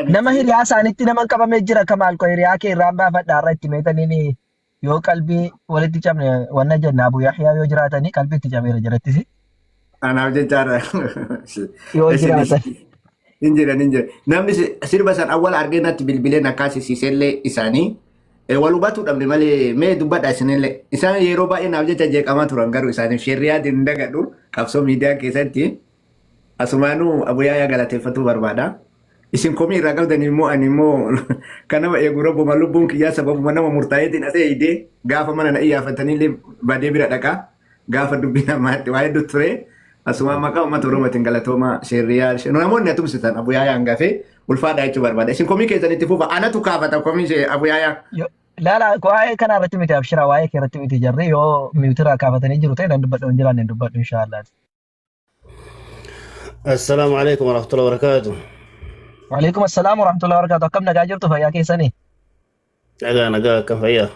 Nama hiriyaa isaaniitti nama qabamee jira kamaal koo hiriyaa kee irraan baafadha har'a itti meetaniin yoo qalbii walitti cabne wanna jenna Abu Yahyaa yoo jiraatanii qalbii itti cabeera jarattis Anaaf jechaadha. yoo Isin jiraatan. hin jedhan hin jedhan. Namni sirba san awwala argee natti bilbileen akkaasisiisellee isaanii wal hubatuu dhabne malee mee dubbadha isinillee. Isaan yeroo baay'ee naaf jecha jeeqamaa turan garuu isaaniif sheerriyaatiin hin dagadhu qabsoo miidiyaa keessatti asumaanuu Abu Yaayaa galateeffatuu barbaada. Isin komii irraa qabdan immoo ani immoo kan nama eegu rabbuma lubbuun kiyyaa sababuma nama murtaa'eetiin as eeyidee gaafa mana na iyyaafatanillee badee bira dhaqaa gaafa dubbii namaatti waa hedduu ture. Asumaan maqaa uummata Oromootiin galatoomaa sheerriyaa namoonni atumsitan Abu Yaayaa hangafee ulfaadhaa jechuu barbaada. Isin komii keessan itti fufa anatu kaafata komii ishee Abu Yaayaa. Laala waa'ee kanaa irratti miti abshira waa'ee kee irratti miti jarri yoo miutiraa kaafatanii jiru ta'e nan dubbadhu hin jiraanne hin dubbadhu inshaallah. Assalaamu alaikum warahmatullahi wabarakatuh. Waalaikum assalaam warahmatullahi wabarakatuh. Akkam nagaa jirtu fayyaa keessanii? Nagaa nagaa akkam fayyaa.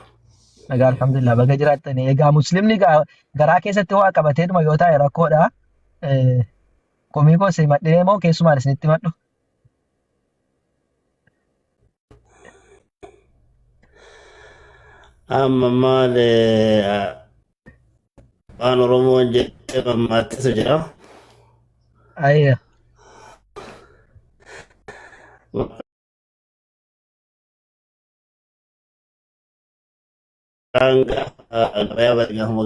Nagaa alhamdulillah baga jiraattanii. Egaa muslimni garaa keessatti waa qabateedhuma yoo taa'e rakkoodha. Komii koo si madhee moo keessumaan isinitti madhu? Amma maal afaan Oromoon jedhee mammaattisu jira. Ayya. Maqaan gaafa gabayaa bade gaafuma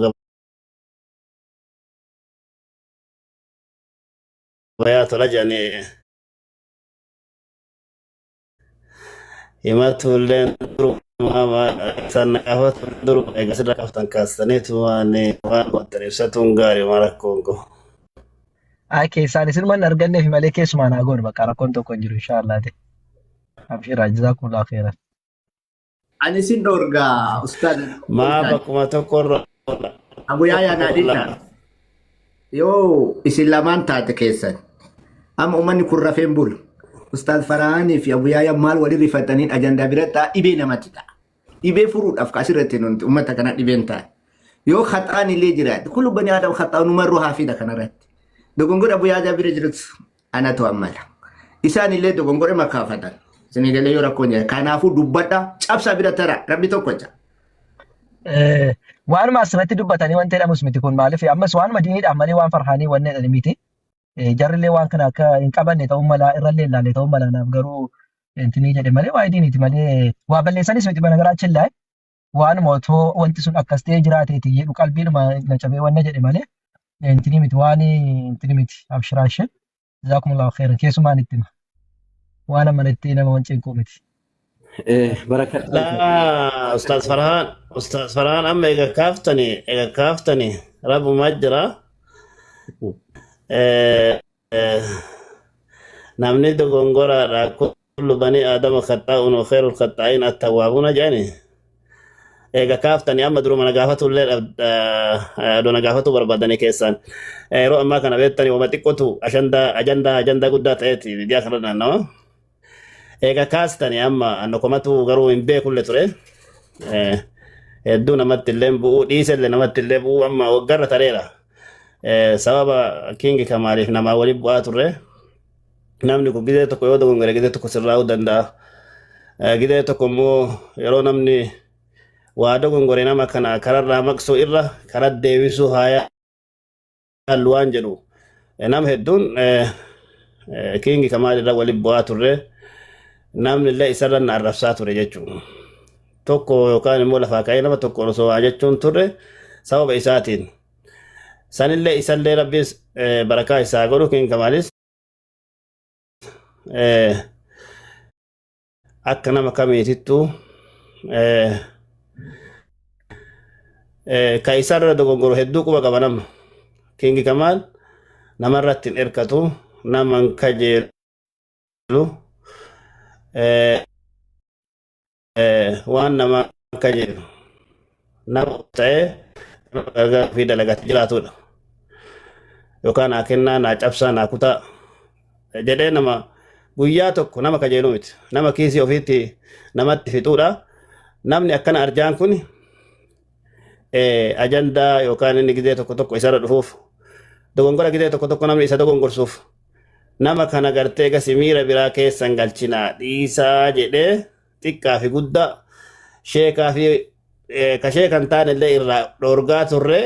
gabayaa tola jedhanii himatulleen durumaa maal isaan na gaafatu duruma egaa sirra kaaftan kaastaniitu waan waan hubattan ibsatuun gaarii waan rakkoon qabu. Ay keessaan isin man arganneef malee keessumaan haa goonu bakka rakkoon tokko hin jiru inshaallah. Abshira jazakumullahu khairan. Ani sin dhorgaa ustaaz. Maa bakkuma tokkorra Abu Yaayaa naa dhiisaa. Yoo isin lamaan taate keessan amma uummanni kun rafeen bulu. Ustaaz Farahaanii fi Abu Yaayaa maal walii rifataniin ajandaa bira ta'a dhibee namatti ta'a. Dhibee furuudhaaf asirratti nuti uummata kana dhibeen ta'a. Yoo khaxaan illee jiraate kullu bani aadam khaxaan umarru haafidha kanarratti. Dogongora Abu Yaayaa bira jirus anatu ammala. Isaan illee dogongora makaafatan. Isinii galee yoo rakkoon jira. Kanaafuu dubbadha cabsaa bira tara rabbi tokkocha. Waanuma asirratti dubbatanii wanti jedhamus miti kun maaliif ammas waanuma diiniidhaaf malee waan farhaanii wanni jedhani miti. Jarrillee waan kana akka hin qabanne ta'uu mala irrallee hin laalle ta'uu mala naaf garuu intinii jedhe malee waa'ee diiniiti malee waa balleessanis miti bana garaachi illaa waanuma otoo wanti sun akkas ta'ee jiraateeti jedhu qalbiidhuma na cabee wanna jedhe malee intinii miti waan intinii miti abshiraashee jazaakumullahu khairan keessumaan itti hima waan amanatti nama waan cinquu miti. Barakadha. Laa Ustaaz Farhaan Ustaaz Farhaan amma eega kaaftanii rabbumaa jira. Eh, Namni dogongoraadha kullu banii aadama khaxaa'uun wa khayrul khaxaa'iin attawwaabuuna jedhani. Eega kaaftanii amma duruma na gaafatullee na gaafatuu barbaadanii keessaan. Yeroo ammaa kana beektanii wama xiqqootu ashandaa ajandaa ajandaa guddaa ta'eeti miidiyaa kana naannawa. Eega kaastanii amma anna komatu garuu hin beekulle ture. Hedduu namatti illee bu'uu dhiisellee namatti illee bu'uu amma waggarra tareera. Sababa Kingi Kamaaliif namaa waliin bu'aa turre. Namni kun gizee tokko yoo dogongore gizee tokko sirraa'uu danda'a. Gizee tokko immoo yeroo namni waa dogongore nama kana kararraa maqsuu irra karaa deebisuu haa yaallu waan jedhu nama hedduun Kingi Kamaal irra waliin bu'aa turre. Namni illee isarra na arrabsaa ture jechuudha. Tokko yookaan immoo lafaa ka'ee nama tokko osoo waa jechuun turre sababa isaatiin. Sanillee isallee rabbiin barakaa isaa godhu Kingi Kamaalis akka nama kamiitittuu ka isarra dogongoru hedduu quba qaba nama. Kingi Kamaal namarratti hin hirkatu nama hin kajeelu waan nama kajeelu nama ta'ee nama gargaaruu fi dalagate jiraatudha. Yookaan naa kennaa, naa cabsaa, naa kutaa jedhee nama guyyaa tokko nama kajeelu miti. Nama kiisii ofiitti namatti fixuudha. Namni akkana arjaan kun ajandaa yookaan inni gizee tokko tokko isarra dhufuuf dogongora gizee tokko tokko namni isa dogongorsuuf Nama kana gartee gasi miira biraa keessa hin galchinaa dhiisaa jedhee xiqqaa fi guddaa sheekaa fi ka sheeka hin taane illee irraa dhoorgaa turre.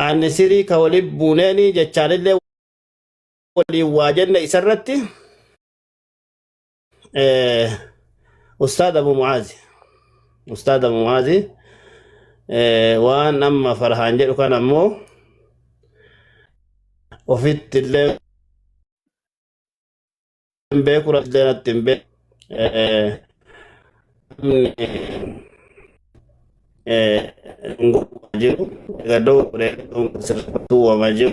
Ani sirii ka waliin buuneeni jechaanillee waliin waa jenne isarratti Ustaad Abu Mu'aazi. Ustaad Abu Mu'aazi waan amma Farhaan jedhu kana ammoo ofitti illee hin beeku illee natti hin beeku. Namni jiru egaa dogoggoree sirriitti uumamaa jiru.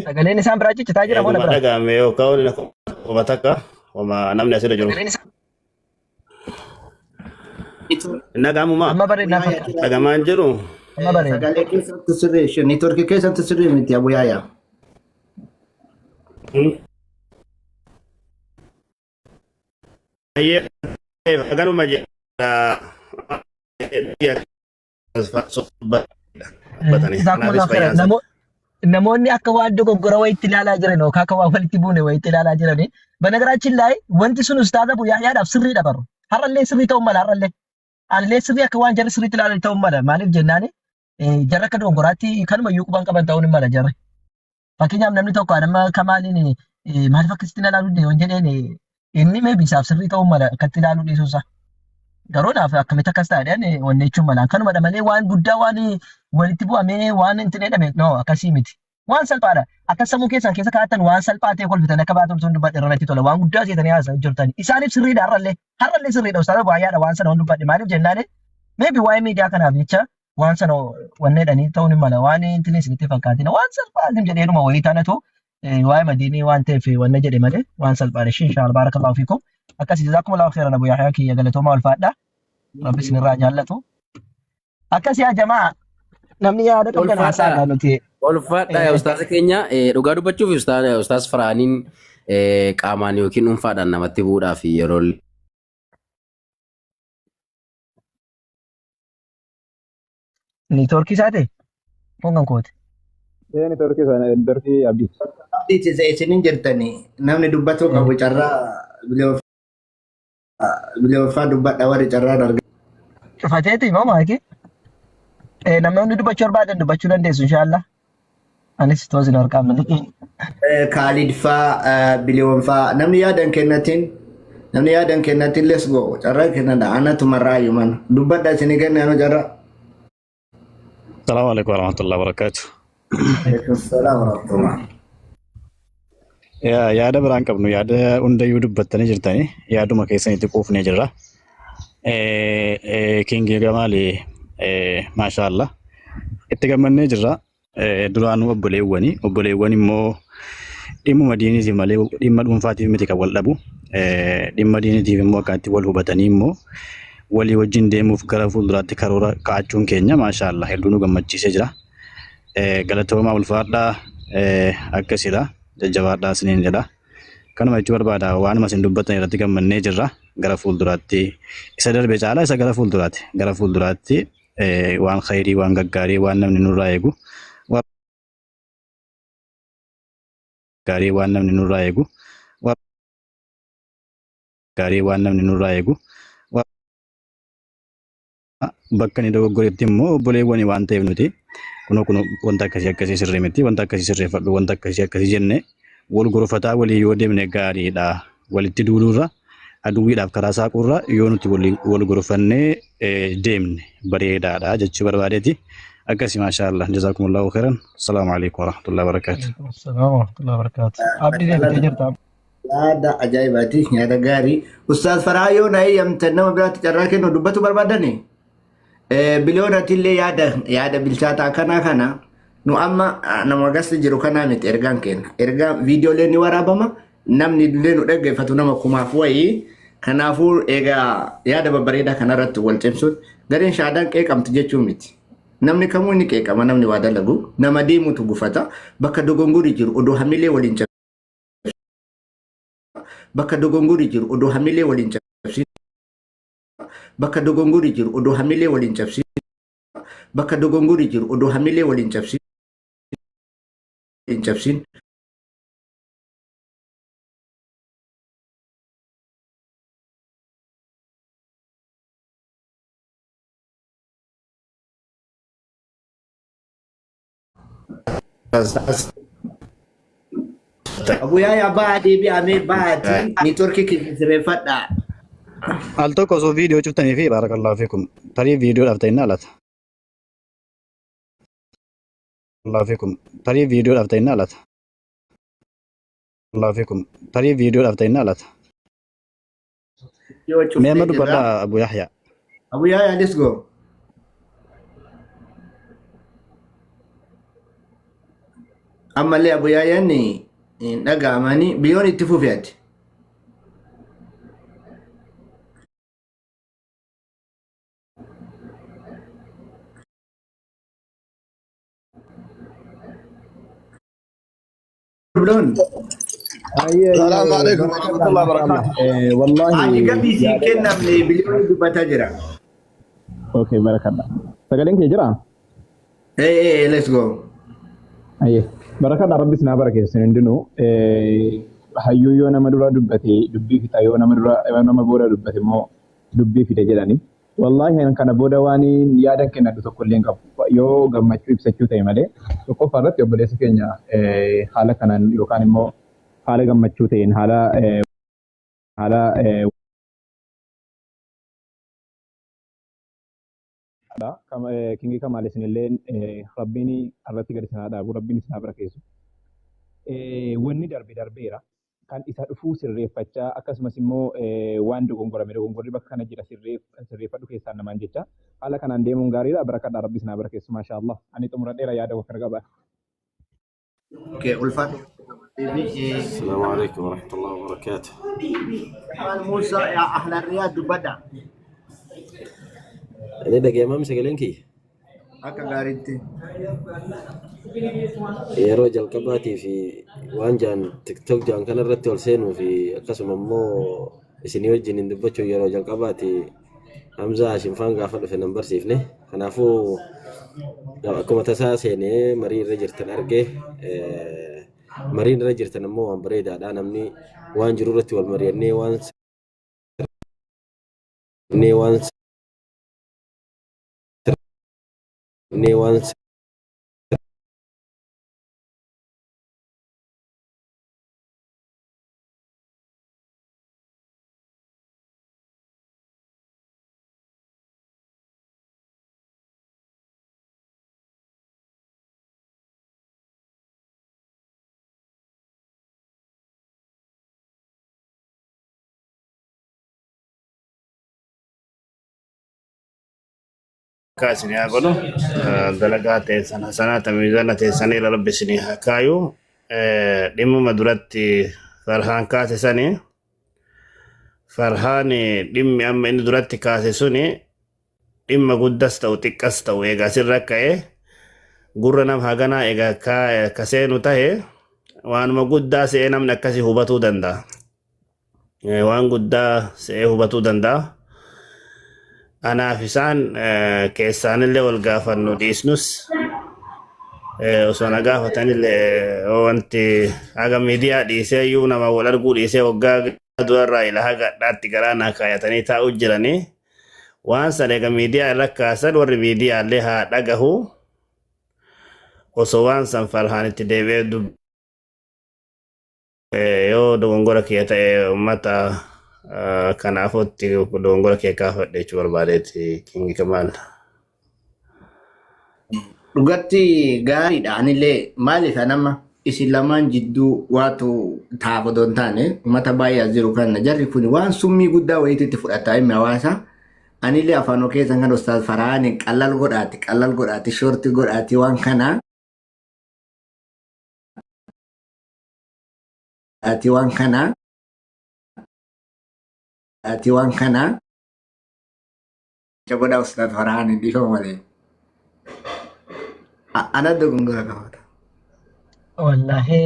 Sagaleen isaan biraa ciccitaa jira moo na Eeguma biraa? dhaga'ame yookaan wanni kuma takka wama namni asirra jiru. Dhaga'amumaa Amma bareeda fakkaata. dhagamaa hin jiru. Amma bareeda. Sagalee keessatti sirrii neetworkii keessatti sirrii miti Abu Yaayaa. Ayyee haganuma jedha. Jazakumullahu khairan. Namoonni akka waan dogoggora wayitti ilaalaa jiran yookaan akka waan walitti buune wayitti ilaalaa jiran. Banagaraachin laay wanti sun ustaaza Abu Yahyaadhaaf sirriidha baru. Har'allee sirrii ta'uu mala har'allee. Anillee sirrii akka waan jarri sirriitti ilaalan ta'uu mala. Maaliif jennaani jarri akka dogoggoraatti kanuma iyyuu quban qaban ta'uu ni mala jarri. Fakkeenyaaf namni tokko anamma kamaaliin maaliif akkasitti na ilaaluu dide yoon jedheen inni maybe isaaf sirrii ta'uu mala akkatti ilaaluu dhiisuu isaa. Garuu naaf akkamitti akkas ta'a jedheen wanni jechuun mala. Kanumadha malee waan guddaa waan walitti bu'amee waan hin jedhame no akkasii miti. Waan salphaadha. Akka sammuu keessan keessa kaa'attan waan salphaa ta'e kolfitan akka baatan sun dubbadhe irra natti tola. Waan guddaa seetanii haasaa jirtan. Isaaniif sirriidha har'allee. Har'allee sirriidha. Ustaaza baay'aadha waan sana waan dubbadhe. Maaliif jennaani maybe waa'ee miidiyaa kanaaf jecha waan sana wanneedhanii ta'uu ni mala. Waan intini isinitti fakkaatina. Waan salphaa jedheedhuma wayii taanatu waa'ee madiinii waan ta'eef wanna jedhe malee waan salphaadha. Ishii inshallah baarakallahu fiikum. Akkasii jazakumullahu khairan Abu Yahyaa kiyya galatoomaa ulfaadha. Rabbi isinirraa jaallatu. Akkas yaa jamaa namni yaada qabdan Ulfaadha. haasaa nuti. Ulfaadha yaa ustaaza keenya. Dhugaa dubbachuuf ustaaz Faraaniin qaamaan yookiin dhuunfaadhaan namatti bu'uudhaaf yeroo Niitoorkii isaa ta'e foon kan kooti. Ee networkii sana networkii abdii. Abdiiti isinin jirtani namni dubbatuu qabu carraa biliyoonfaa dubbadha warri carraan arga. Cufateeti moo maaki? Namoonni dubbachuu barbaadan dubbachuu dandeessu inshaallah. Anis toos hin harkaa miliqiin. Kaalid faa biliyoonfaa namni yaadan kennatin namni yaadan kennatin let's go carraa kennadha anatu marraayu mana dubbadha isinii kenna anu carraa. Salaamu alaikum warahmatullahi wabarakatuh. Alaikum salaam warahmatullah. Yaa yaada biraan qabnu yaada hundayyuu dubbattanii jirtanii yaaduma keessanitti quufnee jirra. Kingi Gamaali maashaallah itti gammannee jirra. Duraanuu obboleewwani obboleewwan immoo dhimmuma diiniitiif malee dhimma dhuunfaatiif miti kan wal dhabu. Dhimma diiniitiif immoo akkanatti wal hubatanii immoo walii wajjin deemuuf gara fuulduraatti karoora kaa'achuun keenya maashaallah hedduu nu gammachiisee jira. Galatoomaa ulfaadhaa akkasidha jajjabaadhaa isiniin jedha. Kanuma jechuu barbaada waanuma isin dubbattan irratti gammannee jirra gara fuulduraatti isa darbe caalaa isa gara fuulduraatti gara fuulduraatti waan khayrii waan gaggaarii waan namni nurraa eegu waan gaarii waan namni nurraa eegu waan gaarii waan namni nurraa eegu waan bakka inni dogoggoretti immoo obboleewwani waan ta'eef nuti kunoo kunoo wanta akkasii akkasii sirrii miti wanta akkasii sirreeffadhu wanta akkasii akkasii jenne wal gorfataa walii yoo deemne gaariidha walitti duuluurra aduwwiidhaaf karaa saaquurra yoo nuti wal gorfannee deemne bareedaadha jechuu barbaadeeti akkasii maashaa Allah jazaakumullahu khairan assalaamu alaikum warahmatullahi wabarakaatu. Waalaikum assalam warahmatullahi wabarakatuh. Abdii deebitee jirta. Yaada ajaa'ibaati yaada gaarii. Ustaaz Faraa yoo na eeyyamtan nama biraatti carraa kennu dubbatu barbaadani. Biliyoonati illee yaada yaada bilchaataa akkanaa kana nu amma nama gasti jiru kanaa miti ergaan kenna. Ergaan viidiyoolee ni waraabama namni illee nu dhaggeeffatu nama kumaaf wayii. Kanaafuu egaa yaada babbareedaa kanarratti wal cimsuun gareen shaadaan qeeqamtu jechuu miti. Namni kamuu ni qeeqama namni waa dalagu nama deemutu gufata bakka dogongorri jiru odoo hamilee waliin bakka dogongorri jiru odoo hamilee waliin cabsin bakka dogongorri jiru odoo hamilee waliin cabsin bakka dogongorri jiru odoo hamilee waliin cabsin. hin cabsin. Abu Yahya bahaa deebi'amee bahaati neetworkii keessa sirreeffadhaa. Al tokko osoo viidiyoo cuftanii fi baarakallahu fiikum. Tarii viidiyoodhaaf ta'inna alata. Allahu fiikum. Tarii viidiyoodhaaf ta'inna alata. Allahu fiikum. Tarii viidiyoodhaaf ta'inna alata. Yoo Mee amma cuftee jirra. dubbadhaa Abu Yahya. Abu Yahya let's go. Ammallee Abu Yahyaan hin dhaga'amanii biyyoon itti fufi ati. Biloon. Ayyee Salaamu ayyee alaikum barakallah warahmatullahi mashallah. wabarakatuh. Wallahi Ati gabii siin yaada kennamne biliyoon dubbataa jira. Okay barakallah. Sagaleen kee jiraa? Hey, hey, let's go. Ayyee barakallah rabbi isin haa barakeessu hundinuu. Hayyuu yoo nama dura dubbate dubbii fixa yoo nama dura yoo nama booda dubbate immoo dubbii fida jedhani. Wallaahi an kana booda waan yaadan kennadhu tokko illee hin qabu. Yoo gammachuu ibsachuu ta'e malee tokkoffaa irratti obboleessa keenya haala kanaan yookaan immoo haala gammachuu ta'een haala haala Kingi Kamaal isinillee Rabbiin irratti gadi isin haa dhaabu, Rabbiin isin haa barakeessu. Wanni darbe darbeera. Kan isa dhufuu sirreeffachaa akkasumas immoo waan dogongorame dogongorri bakka kana jira sirreeffadhu keessaan namaan jecha haala kanaan deemuun gaariidha. Barakadhaa Rabbi isin haa barakeessu maashaa Allah. Ani xumuradheera yaada koo kana qaba. Okay, ulfaadhu. السلام عليكم ورحمة الله وبركاته. Afaan Muusaa yaa ahlan riyaad dubbadha. Ani dhaggeeffama sagaleen kiyya. Akka gaariitti. Yeroo jalqabaatii fi waan jaan tiktok jaan kana irratti ol seenuu fi akkasuma immoo isinii wajjin hin dubbachuu yeroo jalqabaati Hamzaa Hashim faan gaafa dhufe nan barsiifne. Kanaafuu akkuma tasaa seenee marii irra jirtan arge mariin irra jirtan ammoo waan bareedaadha namni waan jiru irratti wal mari'annee waan sirnee waan sirnee waan Akka isin haa godhu dalagaa teessan hasanaata miizana teessan irra rabbi isin haa kaayu. Dhimmuma duratti Farhaan kaase sani Farhaan dhimmi amma inni duratti kaase suni dhimma guddas ta'u xiqqas ta'u egaa sirra ka'e gurra nama haganaa egaa ka seenu tahe waanuma guddaa se'ee namni akkasii hubatuu danda'a. Waan guddaa se'ee hubatuu danda'a. Anaaf isaan keessaanillee wal gaafannu dhiisnus osoo na gaafatanillee wanti haga miidiyaa dhiisee iyyuu nama wal arguu dhiisee waggaa durarraa ila haga hadhaatti garaa naa kaayatanii taa'u jiranii. Waan sana egaa miidiyaa irra kaasan warri miidiyaallee haa dhagahu. Osoo waan san Farhaan itti deebi'ee yoo dogongora kiyya ta'e uummata kanaafutti dogongora kiyya kaafadhe jechuu barbaadeeti Kingi Kamaal. Dhugatti gaariidha. Anillee maaliif anamma isin lamaan jidduu waatu taa'aaf odoo hin taane uummata baay'ee as jiru kana jarri kun waan summii guddaa wayiitu itti fudhata himmi hawaasa. Anillee afaan keessan kan Ustaaz Farhaan qallal godhaati qallal godhaati shoortii godhaati waan kana ati waan kana ati waan kana godhaa Ustaaz Farhaan dhiifama malee. Ana dogongora qabata. Wallaahi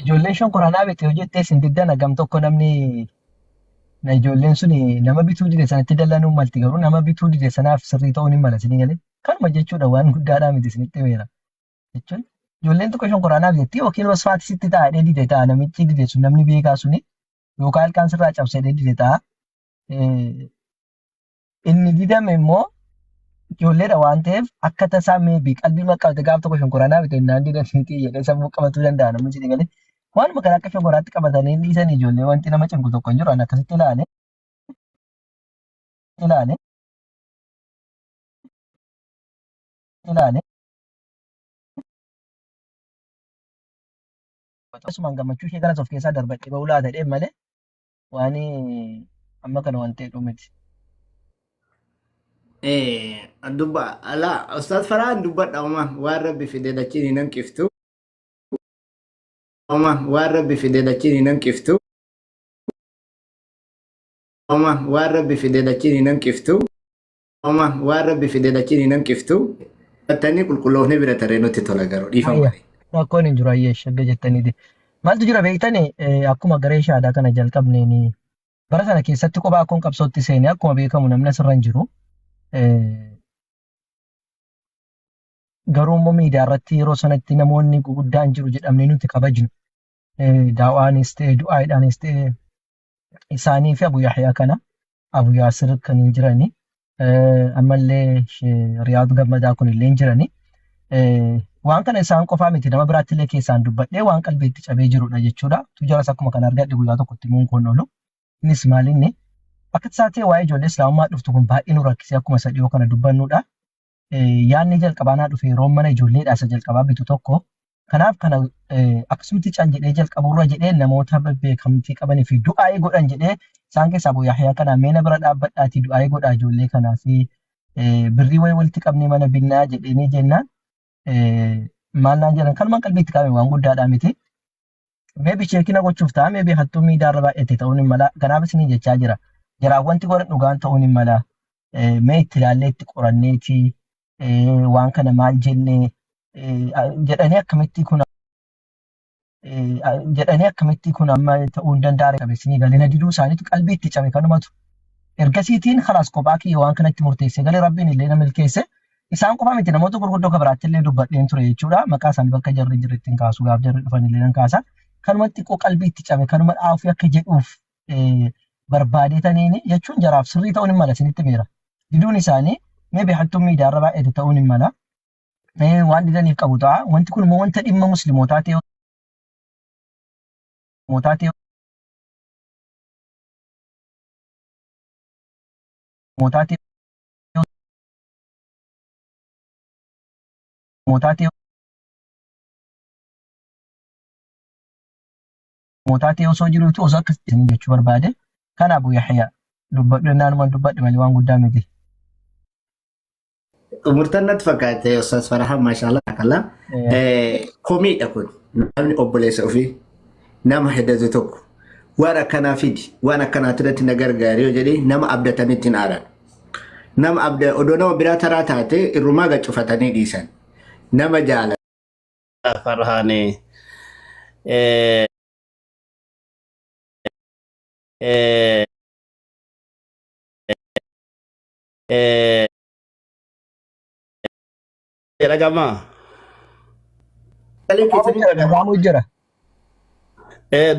ijoolleen shonkoranaa bitte yoo jettee isin diddan hagam tokko namni na ijoolleen sun nama bituu dide sanatti dallanuu malti garuu nama bituu dide sanaaf sirrii ta'uun hin mala isinii galee. Kanuma jechuudha waan guddaadhaa miti isinitti himeera. Jechuun ijoolleen tokko shonkoraanaaf jetti yookiin wasfaati sitti ta'a jedhee dide ta'a namichi dide sun namni beekaa suni yookaan ilkaan sirraa cabsee jedhee dide ta'a. Inni didame immoo ijoolleedha waan ta'eef akka tasaa meebii qalbii maqqabate gaaf tokko shonkoraanaa bite naan didan miti jedhee sammuu qabatuu danda'a namni isin galee. Waanuma kana akka shonkoraatti qabatanii dhiisan ijoollee wanti nama cinqu tokko hin jiru ani akkasitti ilaale ilaale ilaale. Akkasumaan gammachuu ishee kanas of keessaa darbadhee bahuu laata jedhee malee waan amma kana waan ta'e miti. Dubba ala Ustaaz Farhaan dubbadha uma waan rabbi fide dachiin hin hanqiftu. Uma waan rabbi fide dachiin hin hanqiftu. Uma waan rabbi fide dachiin hin hanqiftu. Uma waan rabbi fide dachiin hin hanqiftu. Battanii qulqulloofne bira tarree nutti tola garuu dhiifama Ayya malee. Rakkoon hin jiru ayyee shagga jettaniiti. Maaltu jira beektani akkuma garee shaadaa kana jalqabneen bara sana keessatti kophaa akkoon qabsootti seene akkuma beekamu namni asirra hin jiru. Garuu immoo miidiyaa irratti yeroo sanatti namoonni guguddaan jiru jedhamnee nuti kabajnu. Daawaanis ta'e du'aayidhaanis ta'e isaanii fi Abu Yahyaa kana Abu Yaasir kan hin jirani. Ammallee Riyaad Gammadaa kun illee hin jirani. Waan kana isaan qofaa miti nama biraatti illee keessaan dubbadhee waan qalbiitti cabee jirudha jechuudha. Tujaras akkuma kana argadhe guyyaa tokkotti himuun kun oolu. Innis maalinni akka tasaa ta'e waa'ee ijoollee islaamummaa dhuftu kun baay'ee nu rakkisee akkuma isa dhiyoo kana dubbannudha. Yaadni jalqabaa naa dhufe yeroo mana ijoolleedhaa isa jalqabaa bitu tokko. Kanaaf kana akkasumatti cal jedhee jalqaburra jedhee namoota beekamtii qabanii fi du'aa'ii godhan jedhee isaan keessaa Abu Yahyaa kana meena bira dhaabbadhaatii du'aa'ii godhaa ijoollee kanaa fi birrii wayii walitti qabnee mana binnaa jedheenii jennaan maal naan jedhan kanumaan qalbiitti qabe waan guddaadhaa miti. Maybe cheekina gochuuf ta'a maybe hattuu miidiyaarra baay'ate ta'uun hin mala kanaaf isinii jechaa jira. Jaraan wanti godhan dhugaan ta'uun hin mala. Mee itti ilaallee itti qoranneeti waan kana maal jennee jedhanii akkamitti kun jedhanii akkamitti kun amma ta'uu hin danda'a qabeessinii galee na diduu isaaniitu qalbii itti cabe kanumatu. Ergasiitiin kalaas kophaa kiyya waan kanatti murteessee galee rabbiin illee na milkeesse. Isaan qofa miti namoota gurguddoo kan biraatti illee dubbadheen ture jechuudha. Maqaa isaanii bakka jarri hin jirretti hin kaasu gaaf jarri dhufan illee nan kaasa. Kanumatti xiqqoo qalbii itti cabe kanuma dhaafii akka jedhuuf barbaadeetaniini jechuun jaraaf sirrii ta'uun hin mala isinitti miira. Diduun isaanii maybe hattuun miidiyaarra baay'ate ta'uun hin mala. Waan didaniif qabu ta'a. Wanti kun immoo wanta dhimma muslimootaa ta'e mootaa ta'e mootaa ta'e mootaa ta'e mootaa ta'e osoo jiruutu osoo akkas isin jechuu barbaade. Kana Abu Yahya dubbadhu jennaanuman dubbadhe malee waan guddaa miti. Xumurtan natti fakkaate Ustaaz Farhaan maashaallah kala. Komiidha kun namni obboleessa ofii nama hedatu tokko waan akkanaa fidi waan akkanaatti irratti na gargaari yoo jedhee nama abdatanitti hin aaran. Nama abda odoo nama biraa taraa taate irrumaa gad cufatanii dhiisan. Nama jaalatan. Farhaani eh, eh, eh, dhagama. Sagalee keessanii dhaga'ama. Dhaga'amu jira.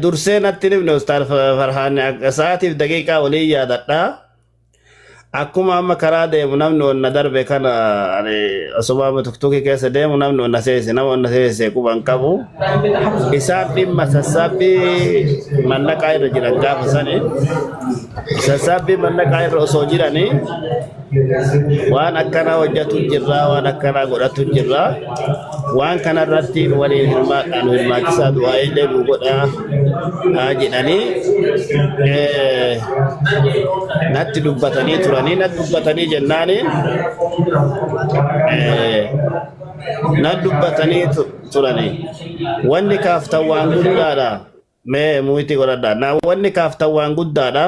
Dursee natti himne Ustaaz Farhaan sa'aatiif daqiiqaa olii yaadadha. Akkuma amma karaa deemu namni onna darbe kana ani osuma amma tuktukii keessa deemu namni onna seese nama onna seese quban qabu. Isaan dhimma sassaabbii mallaqaa irra jiran gaafa sani sassaabbii mallaqaa irra osoo jiranii waan akkanaa hojjetu jirra waan akkanaa godhatu jirra waan kanarratti waliin hirmaadhaan hirmaachisaa du'aa illee nu godhaa haa jedhanii natti dubbatanii turanii natti dubbatanii jennaaniin natti dubbatanii turanii wanni kaaftan waan guddaadha mee muyitii godhadha na wanni kaaftan waan guddaadha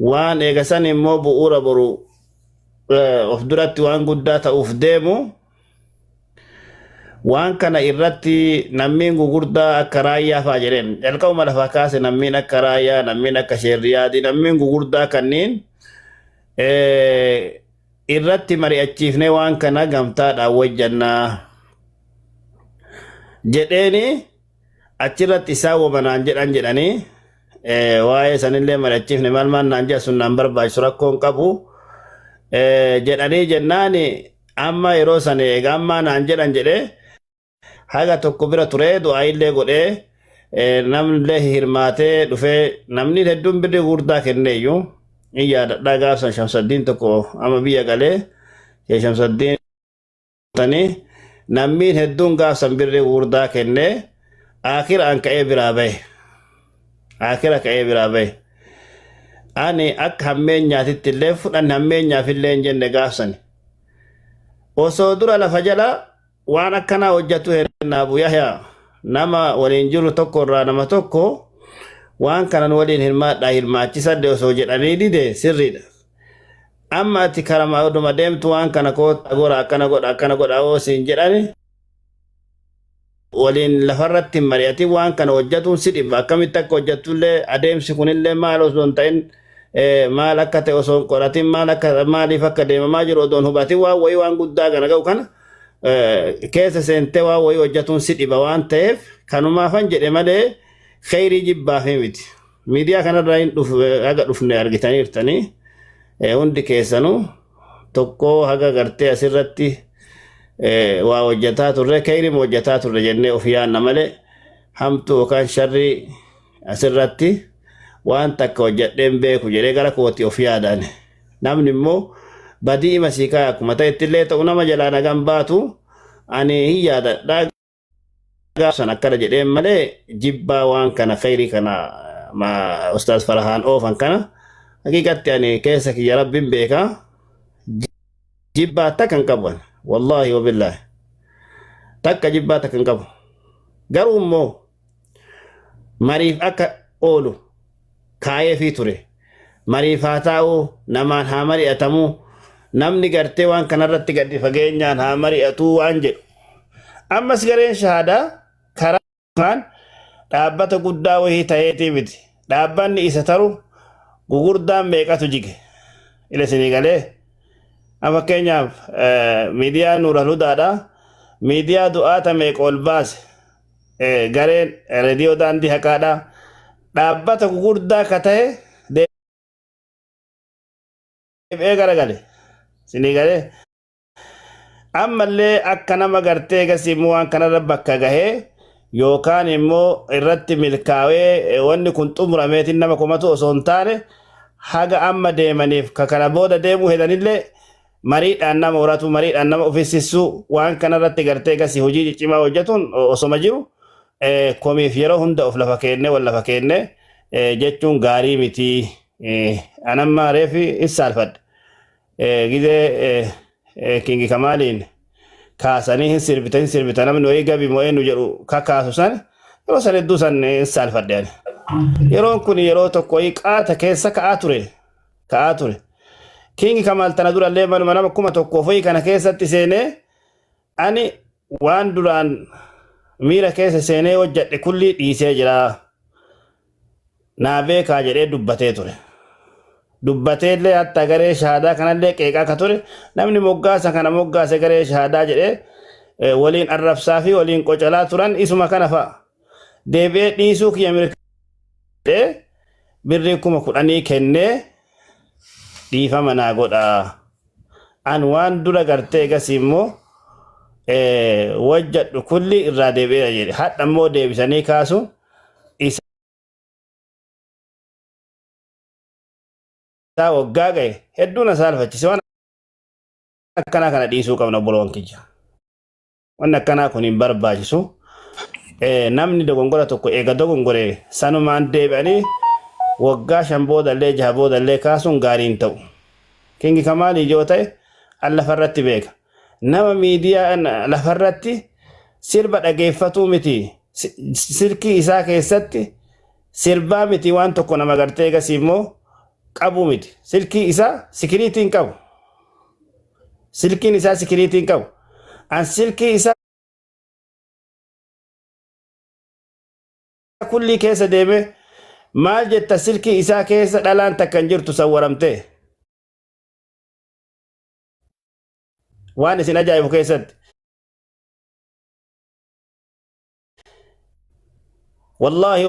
waan eegasan immoo bu'uura boru of duratti waan guddaa ta'uuf deemu waan kana irratti nammiin gugurdaa akka raayyaa faa jedheen jalqabuma lafaa kaase nammiin akka raayyaa nammiin akka sheerriyaadi nammiin gugurdaa kanniin Irratti mari'achiifnee waan kana gamtaadhaan wajjannaa jedheeni achirratti isaan woma naan jedhan jedhanii waa'ee sanillee mari'achiifne maal maal naan jedha sun naan barbaachisu rakkoon qabu jedhanii jennaan amma yeroo san egaa ammaa naan jedhan jedhee haga tokko bira turee du'aayillee godhee namnillee hirmaatee dhufee namni hedduun birrii gurguddaa kenneeyyuu in yaadadhaa gaafsan Shamsaddiin tokko amma biyya galee Shamsaddiin tanii namni hedduun gaafsan birrii gurguddaa kennee akira an ka'ee biraa bahe akira ka'ee biraa bahe ani akka hammeenyaatitti illee fudhanne hammeenyaaf illee hin jenne gaafsani osoo dura lafa jala waan akkanaa hojjetu henna Abu Yahya nama waliin jiru tokko irraa nama tokko waan kanan waliin hirmaadhaa hirmaachisadde osoo jedhanii dide sirriidha. Amma ati karama oduma deemtu waan kana koota gora akkana godha akkana godha oo siin jedhani waliin lafarratti hin mari'atin waan kana hojjetuun si dhibba akkamitti akka hojjettullee adeemsi kunillee maal osoo hin ta'in maal akka ta'e osoo hin qoratin maal akka maaliif akka deemamaa jiru osoo hin hubatin waan wayii waan guddaa kana ga'u kana keessa seentee waan wayii hojjetuun si dhiba waan ta'eef kanumaafan jedhe malee kheyrii jibbaafii miti. Miidiyaa kanarraa hin haga dhufne argitaniirtanii hundi keessanuu tokko haga gartee asirratti waa hojjetaa turre kheyrii hojjetaa turre jennee of yaanna malee hamtuu yookaan sharrii asirratti waan takka hojjedheen beeku jedhee gara kooti of yaadaan. Namni immoo badii ima sii kaaya akkuma ta'etti illee ta'u nama jalaa nagaan baatu ani hin yaadadha gaafsan akkana jedheen malee jibbaa waan kana kheyrii kana ma ustaaz Farahaan oofan kana haqiiqatti ani keessa kiyya rabbiin beeka jibbaa takka hin qabu ani wallaahi wabillaahi takka jibbaa takka hin qabu garuu immoo mariif akka oolu kaayeefii ture. Mariif haa taa'u, namaan haa mari'atamu, namni gartee waan kanarratti gadi fageenyaan haa mari'atu waan jedhu. Ammas gareen shahaadaa karaa kaan dhaabbata guddaa wahii ta'eetii miti. Dhaabbanni isa taru gugurdaan meeqatu jige. Ila isinii galee. Fakkeenyaaf miidiyaa Nuural Hudaadha. Miidiyaa du'aata meeqa ol baase. Gareen reediyoo daandii haqaadha. Dhaabbata gugurdaa ka ta'e deebi'ee garagale. Isinii galee. Ammallee akka nama gartee gasii immoo waan kanarra bakka gahee yookaan immoo irratti milkaa'ee wanni kun xumurameetiin nama komatu osoo hin taane haga amma deemaniif ka kana booda deemuu hedanillee mariidhaan nama horatu mariidhaan nama ofississu waan kanarratti gartee gasii hojii ciccimaa hojjetuun osoma jiru komiif yeroo hunda of lafa keennee wal lafa keennee jechuun gaarii miti. Anamma reefi hin saalfadhe. Gizee Kingi Kamaaliin kaasanii hin sirbita hin sirbita namni wayii gabi mo'ee nu jedhu kakaasu san yeroo san hedduu san hin saalfadhe ani. Yeroon kun yeroo tokko wayii qaata keessa ka'aa ture. Ka'aa ture. Kingi Kamaal tana durallee manuma nama 1000 wayii kana keessatti seenee ani waan duraan miira keessa seenee hojjedhe kullii dhiisee jira. Naa beekaa jedhee dubbatee ture. Dubbatee illee hatta garee shahaadaa kanallee qeeqaa akka ture namni moggaasa kana moggaase garee shahaadaa jedhee waliin arrabsaa fi waliin qocalaa turan isuma kana fa'a. Deebi'ee dhiisuu kiyya mirkaneessee birrii 10,000 kennee dhiifama naa godhaa. An waan dura gartee egasii immoo wajjadhu kulli irraa deebi'eera jedhe. Hadha immoo deebisanii kaasu isaa waggaa ga'e hedduu na saalfachise. Waan akkanaa kana dhiisuu qabna obbolowan kiyya. Wanni akkanaa kun hin barbaachisu. Namni dogongora tokko eega dogongore sanumaan deebi'anii waggaa 5 boodallee 6 boodallee kaasuun gaarii hin ta'u. Kingi Kamaalii yoo ta'e an lafarratti beeka. Nama miidiyaa lafarratti sirba dhageeffatuu miti. Silkii isaa keessatti sirbaa miti waan tokko nama gartee egasii immoo qabu miti. Silkii isaa sikiriitii hin qabu. Silkiin isaa sikiriitii hin qabu. An silkii isaa kullii keessa deeme maal jetta silkii isaa keessa dhalaan takka hin jirtu sawwaramtee. Waan isin ajaa'ibu keessatti. Wallaahi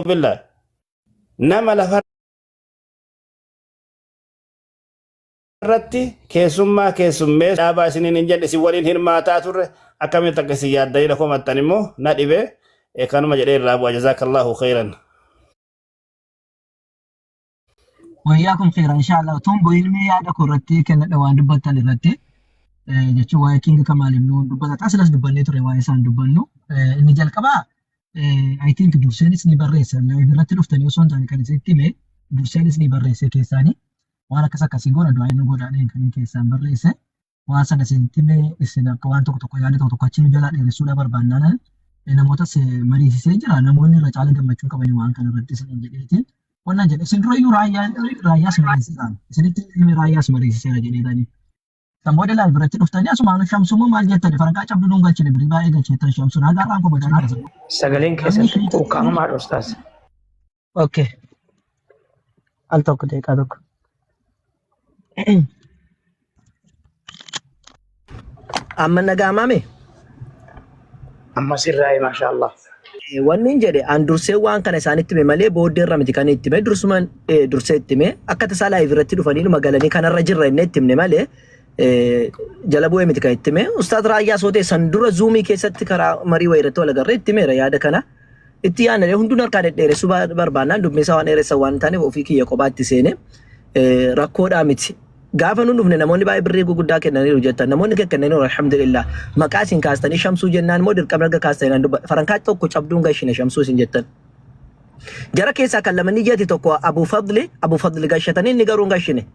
billah nama lafa irratti keessummaa keessummee dhaabaa isiniin hin jenne isin waliin hirmaataa turre akkamitti akka isin yaaddanii na komattan immoo na dhibe kanuma jedhee irraa bu'a jazaakallahu khayran. Wayyaa kun khayran inshallah. Tun boyilmee yaada koo irratti kennadha waan dubbattan irratti. Jechuun waa'ee King Kamaal immoo dubbata. Asilas dubbannee ture waa'ee isaan dubbannu. Inni jalqabaa I think durseenis ni barreessa. Live irratti dhuftanii osoo hin taane kan isinitti hime durseenis ni barreesse keessaanii. Waan akkas akkasii goona du'aa inni godhaadheen kan inni keessaan barreesse. Waan sana isinitti hime isin akka waan tokko tokko yaada tokko tokko achi nu jalaa dheeressuudha barbaannaan namootas mariisisee jira. Namoonni irra caala gammachuu qabanii waan kana irratti isiniin jedheetiin. Wannan jedhe isin durayyuu raayyaas mariisiseera. Isinitti hime raayyaas mariisiseera jedheetanii. Kan booda laal biratti dhuftanii asumaan shamsummoo maal jettani farankaa cabduu nuun galchine birrii baay'ee galcheettan shamsuun haga har'aan koo mataa jira. Sagaleen keessan ukkaamamaadha ustaaz. Okay. Al tokko daqiiqaa tokko. Amma nagaamame? Amma sirraa'e maashaa Allah. Wanni hin jedhe an dursee waan kana isaanitti hime malee booddee irra miti kan itti hime dursuman dursee itti hime akka tasaa live irratti dhufanii dhuma galanii kanarra jirra inni itti himne malee jala bu'ee miti kan itti hime. Ustaaz Raayyaa Sootee san dura zuumii keessatti karaa marii wayii irratti wal agarree itti himeera yaada kana. Itti yaadne hunduun harkaa dhedheeressuu barbaannaan dubbiin isaa waan dheeressan waan hin taaneef ofii kiyya kophaatti seene rakkoodhaa miti. Gaafa nun dhufne namoonni baay'ee birrii guguddaa kennaniiru jettan. Namoonni kennaniiru alhamdulillah. Maqaa isin kaastanii shamsuu jennaan immoo dirqama erga kaastanii nan dubba. Farankaa tokko cabduun gashine shamsuu isin jettan. Jara keessaa kan lama niyyati tokko Abu Fadli Abu Fadli gashatanii inni garuu hin gashine.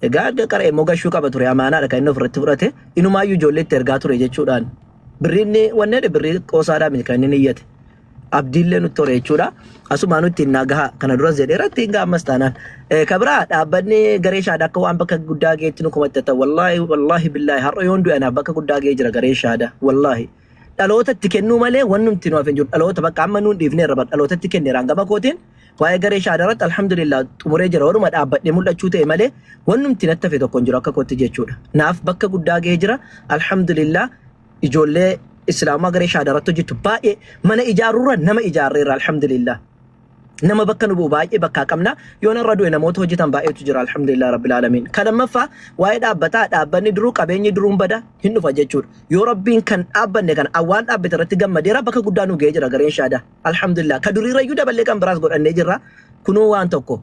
Egaa erga qara'e immoo gashuu qaba ture amaanaadha kan inni ofirratti fudhate. Inumaayyuu ijoollee itti ergaa ture jechuudhaan. Birrii inni wanni jedhe birrii qoosaadhaa miti kan inni niyyate. Abdiillee nutti hore jechuudha. Asumaa nutti hin gaha kana duras jedheera ittiin gaha ammas taanaan. Ka biraa dhaabbanni garee shaadaa akka waan bakka guddaa gaheetti nu komattata. Wallaahi wallaahi billaahi har'a yoon du'e anaaf bakka guddaa gahee jira garee shaadaa. Wallaahi. Dhaloota itti kennuu malee wannumti nu hafe hin jiru. Dhaloota bakka amma nuun dhiifneerra bar dhaloota itti kenneera hangama kootiin waa'ee garee shaadaa irratti alhamdulillah xumuree jira. Waruma dhaabbadhee mul'achuu ta'e malee wannumti natti hafe tokko hin jiru akka kootti jechuudha. Naaf bakka guddaa gahee jira. Alhamdulillah ijoollee islaamaa garee shaadaa irratti hojjettu baay'ee mana ijaarurra nama ijaarreerra alhamdulillah. Nama bakka nu bu'u baay'ee bakkaa qabna. Yoo narra du'e namoota hojjetan baay'eetu jira alhamdulillah rabbil aalamiin. Kan lammaffaa waa'ee dhaabbataa dhaabbanni duruu qabeenyi duruun bada hin dhufa jechuudha. Yoo rabbiin kan dhaabbanne kana waan dhaabbate irratti gammadeera bakka guddaa nu ga'ee jira gareen shaadaa. Alhamdulillah. Ka duriirrayyuu daballee kan biraas godhannee jirra. Kunuu waan tokko.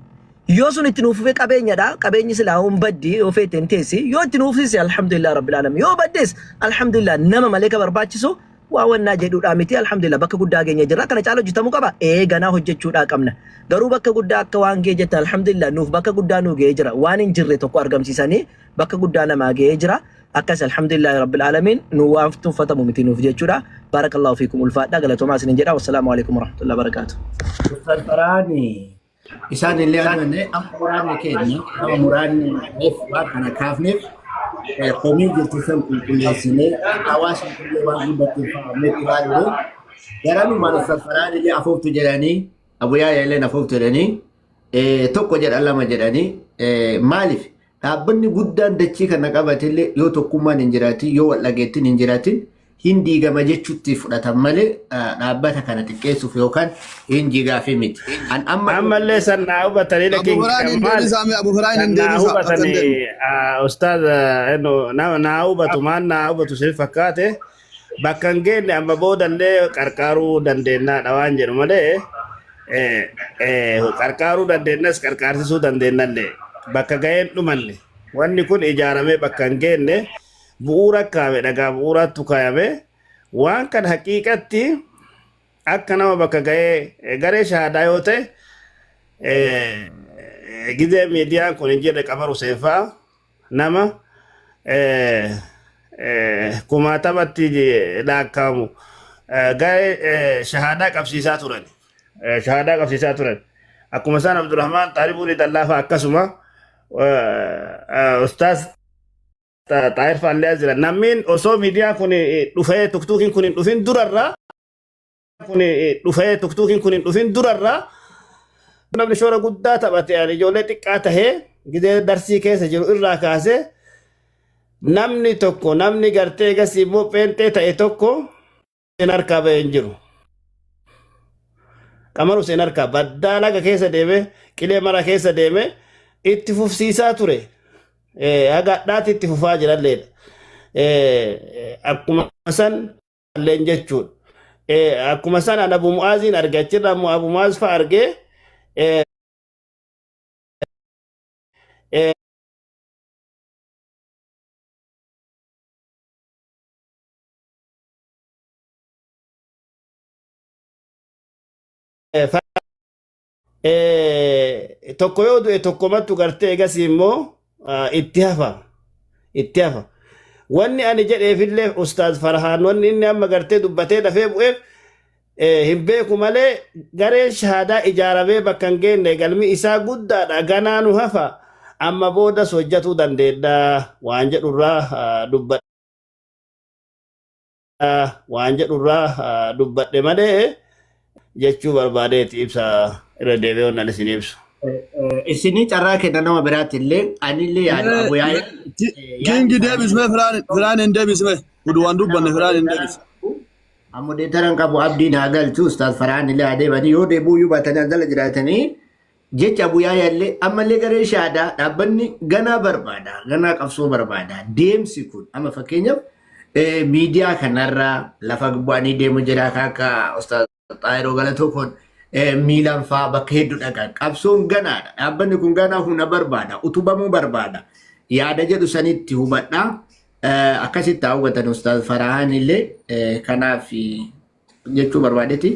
Yoo sun itti nuuf fufe qabeenyadha. Qabeenyi silaa hin baddi yoo feete hin teessi. Yoo itti nuuf fufise alhamdulillah rabbil aalamiin. Yoo baddes alhamdulillah nama malee ka barbaachisu waa wannaa jedhuudhaa miti alhamdulillah bakka guddaa geenye jirra. Kana caala hojjetamuu qaba. Ee ganaa hojjechuudhaa qabna. Garuu bakka guddaa akka waan ga'e jettan alhamdulillah nuuf bakka guddaa nuu ga'ee jira. Waan hin jirre tokko argamsiisanii bakka guddaa namaa ga'ee jira. Akkas alhamdulillah rabbil aalamiin nu waan tuffatamu miti nuuf jechuudha. Barakallahu fiikum ulfaadha galatoomaa isinin jedha. Wassalaamu alaikum warahmatullahi wabarakaatuh. Ustaz Farhaani isaan illee amanne amma muraanni keenya amma muraanni reef waan kana kaafneef komii jirtu san qulqulleessinee akka hawaasni illee waan guddatti hin fahamnetti ilaalle garanumaan Ustaz Farhaan illee afuuftu jedhanii Abu Yaaya illee afuuftu jedhanii tokko jedhan lama jedhanii maaliif Dhaabbanni guddaan dachii kana qabatellee yoo tokkummaan hin jiraatin, yoo wal dhageettiin hin jiraatin hin diigama jechuutti fudhatan malee dhaabbata kana xiqqeessuuf yookaan hin jigaafi miti. An amma Ammallee san naa hubatanii Abu lakin Faraan hin maal deebisaa mee Abu Faraan san hin naa deebisaa akka hin hubatanii deemne. ustaaz naa hubatu maan naa hubatu sin fakkaate bakka hin geenne amma boodallee qarqaaruu dandeenyaadha waan jedhu malee Qarqaaruu dandeenyas qarqaarsisuu dandeennallee bakka ga'een dhumanne wanni kun ijaaramee bakka hin geenne bu'uura kaa'ame dhagaa bu'uuraattu kaayame waan kan haqiiqatti akka nama bakka ga'ee garee shahaadaa yoo ta'e gizee miidiyaan kun hin jirre Qamar Huseen fa'a nama kumaatamatti laakkaa'amu garee shahaadaa qabsiisaa turan. Shahaadaa qabsiisaa turan. Akkuma isaan Abdurrahmaan Xaalibuun Ixallaa fa'a akkasuma Ustaaz Xaahir fa'aa illee as jiran. Namni osoo miidiyaan kun dhufee tuktuukiin kun hin dhufin durarraa kun dhufee tuktuukiin kun hin dhufin durarraa namni shoora guddaa taphate ani ijoollee xiqqaa tahee Gizee darsii keessa jiru irraa kaasee namni tokko namni gartee gasii immoo pheenxee ta'e tokko Hussein harkaa ba'ee hin jiru. Qamar Hussein harkaa baddaa laga keessa deeme qilee mara keessa deeme itti fufsiisaa ture. Haga hadhaatti itti fufaa jiralleedha. Akkuma san illeen jechuudha. Akkuma san an Abu Mu'aaziin arge achirraa immoo Abu Mu'aaz fa'a argee Tokko yoo du'e tokkomattu gartee egasii immoo itti hafa itti hafa. Wanni ani jedheefillee Ustaaz Farhaan wanni inni amma gartee dubbatee dafee bu'eef hin beeku malee gareen shahaadaa ijaaramee bakka hin geenne galmi isaa guddaadha ganaa nu hafa amma boodas hojjatuu dandeedha waan jedhurraa dubbadha waan jedhurraa dubbadhe malee jechuu barbaadeeti ibsa irra deebi'ee wannan isin ibsu. Isinii carraa kenna nama biraatti illee anillee yaadu abu yaa'ee Kingi deebisme firaan hin deebisme. Kudu waan dubbanne firaan hin deebisme. Ammoo deetaran qabu abdiin haa galchu ustaaz Farhaan illee haa deebanii yoo deebuu iyyuu baatanii as jala jiraatanii jecha Abu Yaayaa illee ammallee garee shaadaa dhaabbanni ganaa barbaada ganaa qabsoo barbaada deemsi kun amma fakkeenyaaf miidiyaa kanarraa lafa bu'anii deemu jira kan akka ustaaz Xaayiroo Galatoo kun miilaan fa'aa bakka hedduu dhaqan qabsoon ganaadha dhaabbanni kun ganaa humna barbaada utubamuu barbaada yaada jedhu sanitti hubadhaa. Akkasitti haa hubatan Ustaaz Farahaan illee kanaaf jechuu barbaadeeti.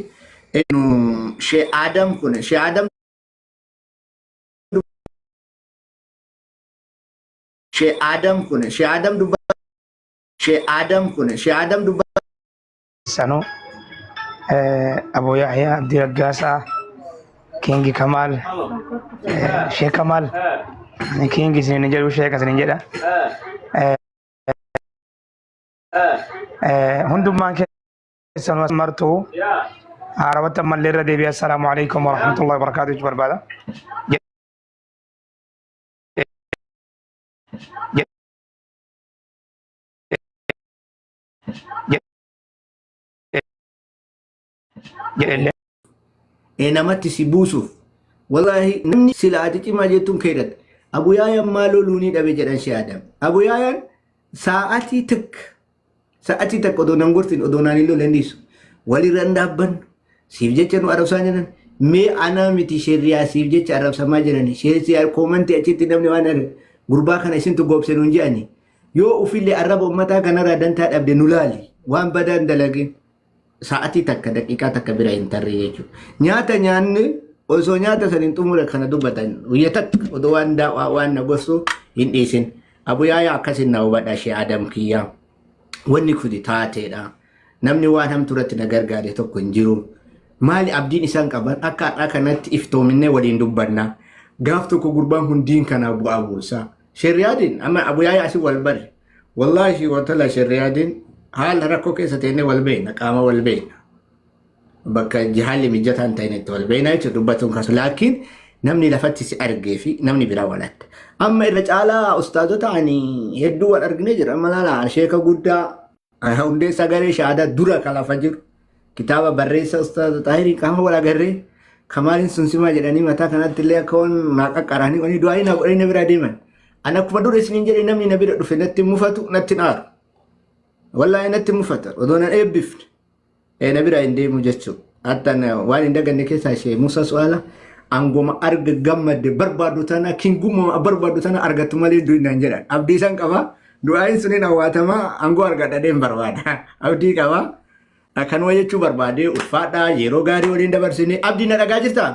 Shee Adam kun Shee Adam Shee Adam kun Shee Adam dubba Shee Adam kun Shee Adam dubba Sanuu Abu Yahya Abdii Raggaasaa Kingi Kamaal Sheekh Kamaal ani Kingi isiniin hin jedhu Sheekh isiniin jedha. Hundummaan keessanuu as martuu haarawatti ammallee irra deebi'ee assalaamu alaikum warahmatullahi wabarakaatu jechuu barbaada. Jedhellee. Namatti si buusuuf wallaahi namni sila ati cimaa jettuun keedhadha. Abu Yaayaan maaloo luunii dhabe jedhan shee Adam. Abu Yaayaan sa'atii takka sa'atii takka odoo nan gorsin odoo naan hin lolle hin dhiisu. Walirra hin dhaabbannu. Siif jecha nu arrabsaa jiran. Mee anaa miti sheriyaa siif jecha arrabsamaa jirani. Sheeriyaa koomantii achitti namni waan arge gurbaa kana isintu goobse nuun jedhani. Yoo ufillee arraba ummataa kanarraa dantaa dhabde nu laali. Waan badaa hin dalagin. Sa'atii takka daqiiqaa takka bira hin tarree jechuudha. Nyaata nyaanne osoo nyaata san hin xumure kana dubbatan guyya takka odoo waan daawwaa waan na gorsu hin dhiisin. Abu Yaayaa akkasin na hubadha shee Adam kiyyaa. Wanni kuni taateedha. Namni waan hamtuu irratti na gargaare tokko hin jiru. Maali abdiin isaan qaban akka har'aa kanatti iftoominnee waliin dubbanna. Gaaf tokko gurbaan kun diin kanaa bu'aa buusa. Sheriyaadiin amma Abu Yaayaa asii wal bare. Wallaahi watala sheriyaadiin haala rakkoo keessa teennee wal beekna qaama wal beekna. Bakka haalli mijataa hin ta'in itti wal beekna jechuudha dubbatuun kaasu. Laakiin namni lafatti si argee fi namni biraa wal adda. Amma irra caalaa ustaazota ani hedduu wal arginee jira. Amma laala sheeka guddaa hundeessaa garee shahaadaa dura kan lafa jiru. Kitaaba barreessa ustaaza Xaahirii qaama wal agarree kamaaliin sun simaa jedhanii mataa kanatti illee akka waan naa qaqqaranii wani du'aa naa godhanii na bira deeman. Ani akkuma dura isiniin jedhe namni na bira dhufe natti hin mufatu natti hin aaru. Wallaahi natti hin mufata odoo nan eebbifne na bira hin deemu jechuudha. Hatta waan hin daganne keessaa ishee Musa Su'aala angoma arga gammadde barbaadu tana kingummaa barbaadu tana argattu malee du'i naan jedhan. Abdii san qaba. Du'aayin suniin awwaatamaa angoo argadha deem barbaada. Abdii qaba. Kanuma jechuu barbaade ulfaadhaa yeroo gaarii waliin dabarsine. Abdii na dhagaa jirtaa?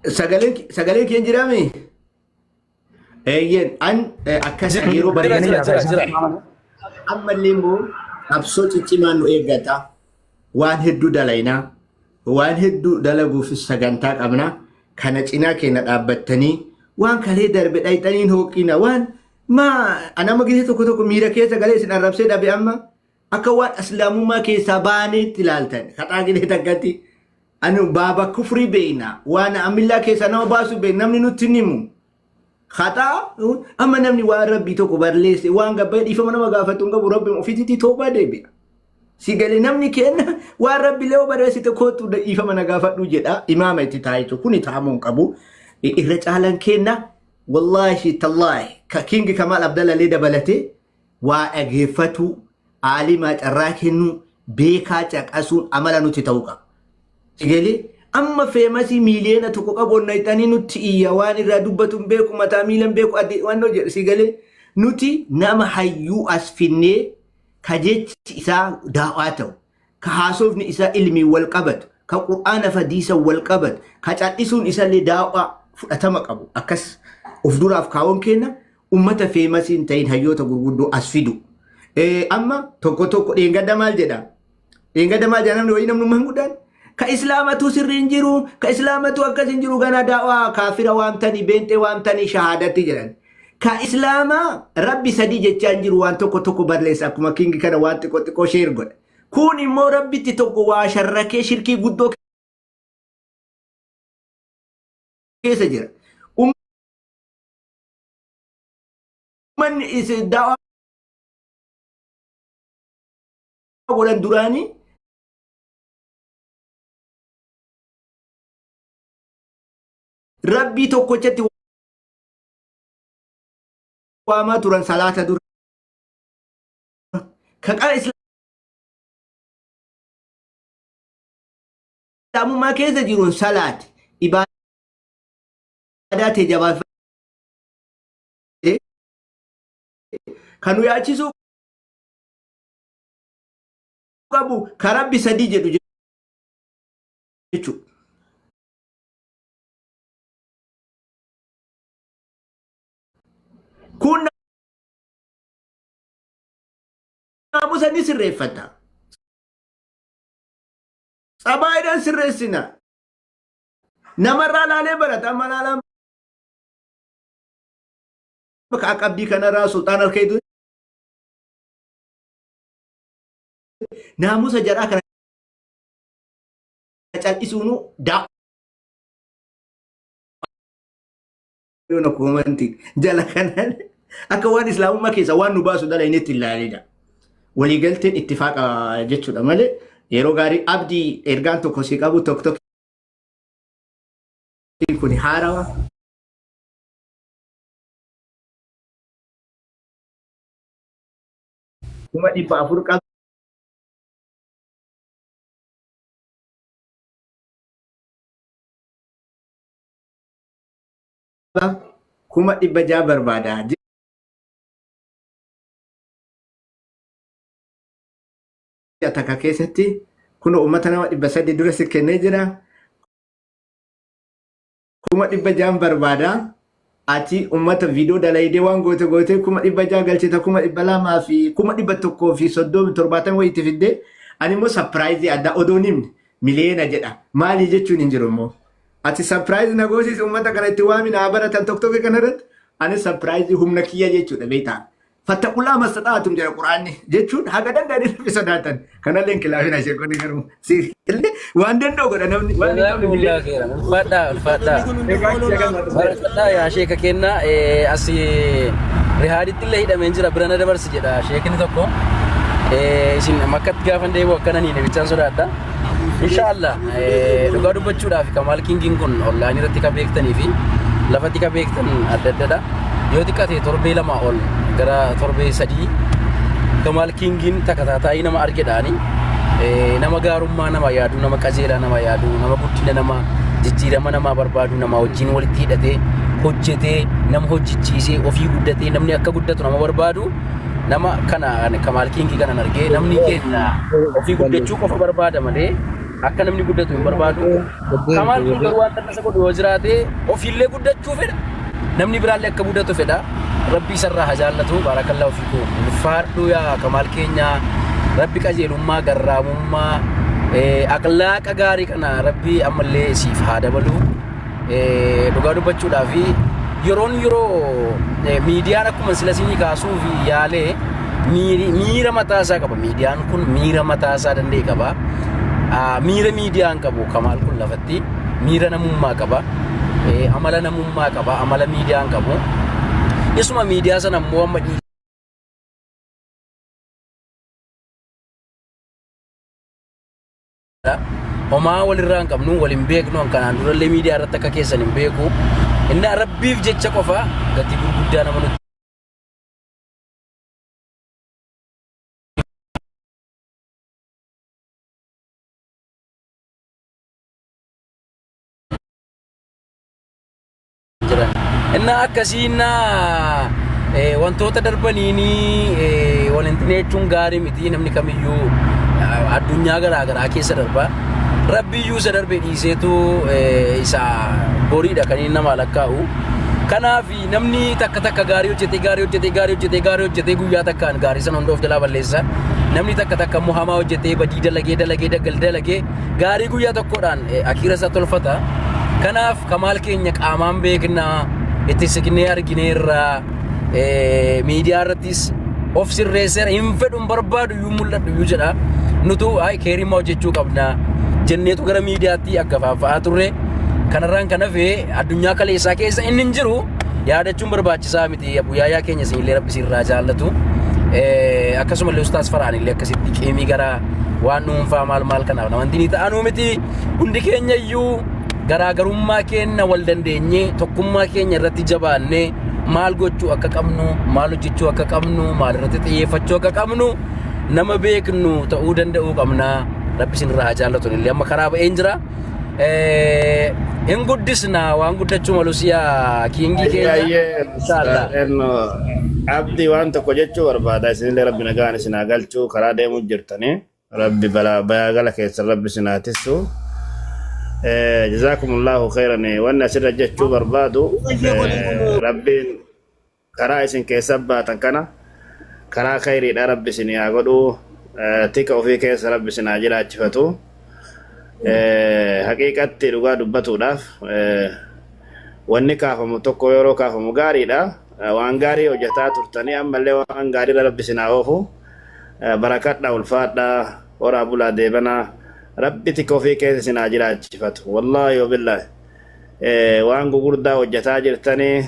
Sagaleen kee hin jiraame? Eeyyeen an akkas yeroo Jira bareedaa jira jira jira. Ammallee immoo qabsoo ciccimaan nu eeggata. Waan hedduu dalaynaa. Waan hedduu dalaguufis sagantaa qabna. Kana cinaa keenya dhaabbattanii waan kalee darbe dhayxaniin hooqina. Waan maa an amma gisee tokko tokko miira keessa galee isin arrabsee dhabe amma akka waan islaamummaa keessaa baaneetti ilaaltan. Kaxaa gilee takkatti. Anu baaba kufrii beeyna. Waan amillaa keessaa nama baasu beeyna. Namni nutti hin himu. Haxaa amma namni waan rabbii tokko barleesse waan gabbayee dhiifama nama gaafatu hin qabu rabbi ofiitti toobaa deebi'a. Si galee namni kenna waan rabbi illee barreessite kootu dhiifama na gaafadhu jedha imaama itti taa'itu kuni taa'amuu hin qabu. Irra caalaan kenna wallaahi tallaahi ka kingi Kamaal Abdalla illee dabalatee waa dhageeffatu aalimaa carraa kennuu beekaa caqasuun amala nuti ta'uu qaba. Sigalee amma feemasii miiliyoona tokko qabu onnayxanii nutti iyya waan irraa dubbatu hin beeku mataa miila hin beeku adde waan jedhu sigalee nuti nama hayyuu as finnee ka jechi isaa daawaa ta'u ka haasofni isaa ilmiin wal qabatu ka qur'aana fadiisa wal qabatu ka cal'isuun isallee daawaa fudhatama qabu akkas of duraaf kaawwan kenna ummata feemasii hin ta'in hayyoota gurguddoo as fidu. Amma tokko tokko dheengadda maal jedha? Dheengadda maal jedha namni wayii namnummaan guddaan? Ka islaamatu sirri hin jiru, ka islaamatu akkas hin jiru gana daawaa kaafira waamtanii beenxee waamtanii shahaadatti jedhan. Ka islaamaa rabbi sadii jechaa hin jiru waan tokko tokko barreessa akkuma kingi kana waan xiqqoo xiqqoo sheer godha. Kun immoo rabbitti tokko waa sharrakee shirkii guddoo keessa jira. Uummanni daawaa godhan duraanii rabbii tokkochatti waamaa turan salaata dura. Ka qara islaamummaa keessa jiruun salaati ibaadaa tee jabaafate kan nu yaachisuu qabu ka rabbi sadii jedhu jechuudha. Kun naamusa ni sirreeffata. Tsabaayiidhaan sirreessina. Namarraa laalee barata. Amma laalaan bakka akka abdii kanarraa sulxaan harkeetu naamusa jaraa kana cal'isuunu daa yoona koomanti jala kanaan akka waan islaamummaa keessa waan nu baasu dhala inni itti ilaalidha. Waliigalteen ittifaaqa jechuudha malee yeroo gaarii abdii ergaan tokko si qabu tokko tokko kun haarawa. 400,000 qaba. 600,000 barbaada. Ji'a takka keessatti kun uummata nama 300 dura si kennee jira. 600,000 barbaada. Ati uummata viidiyoo dalaydee waan goote goote 600,000 galchita 200,000 fi 130,070 wayiitti fiddee ani immoo sapiraayizii addaa odoon himne miliyoona jedha. Maali jechuun hin jiru immoo. Ati sapiraayiz na goosisi uummata kana itti waami naa baratan tokko tokko kana irratti ani sapiraayizii humna kiyya jechuudha beektaa. Fattaqullaa mastaxaatum jedha quraanni jechuun haga danda'anii rabbi sodaatan. Kanallee hin kilaafina sheekonni garuu siillee waan danda'u godha namni waan hin qabne Jazakumullah miliyoona. khairan. Ulfaadhaa ulfaadhaa. Kun hundi Egaa fooloo kiyya naa kan godhu. Barakadhaa yaa sheeka kennaa as Rihaaditti illee hidhameen jira bira na dabarsi jedha sheekni tokko. Isin makkatti gaafan deebi'u akkana niin bichaan sodaadha. Inshaallah dhugaa dubbachuudhaaf Kamaal Kingiin kun onlaayinii irratti kan beektanii fi lafatti kan beektan adda addadha. Yoo xiqqate torbee 2 ol gara torbee 3 Kamaal Kingiin takataataayii nama argedhaani. Nama gaarummaa nama yaadu, nama qajeelaa nama yaadu, nama guddina nama jijjiirama namaa barbaadu, nama wajjin walitti hidhatee hojjetee nama hojjechiisee ofii guddatee namni akka guddatu nama barbaadu. Nama kana ani Kamaal Kiingii kanan argee namni keenya ofii guddachuu qofa barbaada malee akka namni guddatu hin barbaadu. Kamaal kun garuu waan isa godhu yoo jiraate ofiillee guddachuu fedha. Namni biraallee akka guddatu fedha. Rabbi isarraa haa jaallatu. Baarakallaa ofii koo ulfaadhu yaa Kamaal keenya. Rabbi qajeelummaa garraamummaa akhlaaqa gaarii kana Rabbi ammallee siif haa dabalu. Dhugaa dubbachuudhaaf yeroon yeroo miidiyaan akkuma sila isinii kaasuuf yaalee miira mataa isaa qaba. Miidiyaan kun miira mataa isaa danda'e qaba. Miira miidiyaa hin qabu Kamaal kun lafatti miira namummaa qaba. Amala namummaa qaba. Amala miidiyaa hin qabu. Isuma miidiyaa sana immoo amma homaa walirraa hin qabnu wal hin beeknu an kanaan durallee miidiyaa irratti akka keessan hin beeku. Inni Rabbiif jecha qofa gatii gurguddaa nama nutti jiran. Inni akkasii innaa wantoota darbaniin wal hin jechuun gaarii miti namni kamiyyuu addunyaa garaa garaa keessa darba. Rabbiyyuu isa darbe dhiiseetu isa boriidha kan inni namaa lakkaa'u. Kanaaf namni takka takka gaarii hojjetee gaarii hojjetee gaarii hojjetee gaarii hojjetee guyyaa takkaan gaarii sana hunda of jalaa balleessa. Namni takka takka immoo hamaa hojjetee badii dalagee dalagee dagal dalagee gaarii guyyaa tokkodhaan akiira isaa tolfata. Kanaaf Kamaal keenya qaamaan beekna itti siqnee argineerra miidiyaa irrattis of sirreesseera hin fedhu hin barbaadu iyyuu mul'adhu iyyuu jedha. Nutu ay keerimmaa hojjechuu qabna jenneetu gara miidiyaatti akka faffa'aa turre. Kanarraan kan hafe addunyaa kaleessaa keessa inni hin jiru yaadachuun barbaachisaa miti. Abuyaayaa keenya isinillee rabbi isinirraa jaallatu. Akkasumallee ustaas Farhaan illee akkasitti qiimii gara waan dhuunfaa maal maal kanaaf namanti ni ta'anuu miti. Hundi keenya iyyuu garaagarummaa keenya wal dandeenyee tokkummaa keenya irratti jabaannee maal gochuu akka qabnu maal hojjechuu akka qabnu maal irratti xiyyeeffachuu akka qabnu nama beeknu ta'uu danda'uu qabna. Rabbi isinirraa haa jaallatu illee amma karaa ba'een jira. Hin guddisna waan guddachuu malus yaa kiingii keenya. Ayyee Inshallah. Abdii waan tokko jechuu barbaada isinillee rabbi nagaan isin haa galchuu karaa deemuu jirtanii rabbi balaa bayaa gala keessan rabbi isin haa tissu. Jazaakumullahu khairan wanni asirra jechuu barbaadu rabbiin karaa isin keessa baatan kana karaa khayriidha rabbi isin haa godhu tika ofii keessa rabbi isin haa jiraachifatu. Haqiiqatti dhugaa dubbatuudhaaf wanni kaafamu tokko yeroo kaafamu gaariidha. Waan gaarii hojjetaa turtanii ammallee waan gaariirra rabbi isin haa oofu. Barakadha ulfaadha horaa bulaa deebanaa rabbi tika ofii keessa isin haa jiraachifatu. Wallaahi wabillaahi waan gugurdaa hojjetaa jirtanii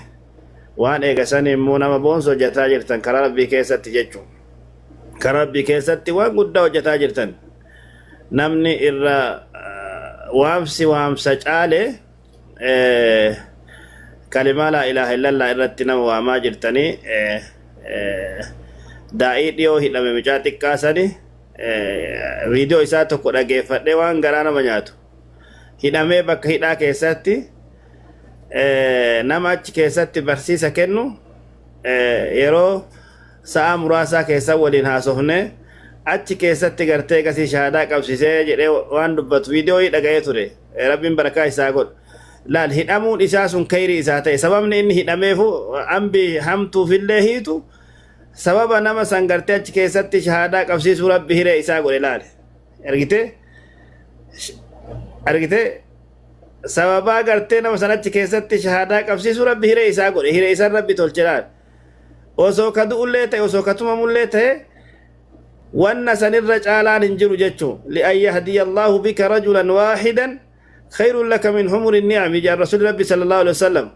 waan eegasanii immoo nama boonsu hojjetaa jirtan karaa rabbii keessatti jechuudha. Karaa rabbii keessatti waan guddaa hojjetaa jirtan. Namni irra waamsi waamsa caale kalimaa laa ilaaha illallah irratti nama waamaa jirtanii daa'ii dhiyoo hidhame mucaa xiqqaa sani viidiyoo isaa tokko dhageeffadhee waan garaa nama nyaatu hidhamee bakka hidhaa keessatti nama achi keessatti barsiisa kennu yeroo sa'a muraasaa keessa waliin haasofne achi keessatti gartee gasii shahaadaa qabsisee jedhee waan dubbatu viidiyoo dhaga'ee ture. Rabbiin barakaa isaa godhu. Laal hidhamuun isaa sun kayrii isaa ta'e sababni inni hidhameefu ambi hamtuufillee hiitu sababa nama san gartee achi keessatti shahaadaa qabsiisuu rabbi hiree isaa godhe laale. Argitee? Argitee? Sababaa gartee nama san achi keessatti shahaadaa qabsiisuu rabbi hiree isaa godhe hiree isaan rabbi tolche laale. Osoo ka du'ullee ta'e osoo ka tumamullee ta'e wanna sanirra caalaan hin jiru jechuun li'an yahdiya Allahu bika rajulan waahidan khayrun laka min humuri ni'ami jedhan rasuulli rabbi sallallahu alaihi wasallam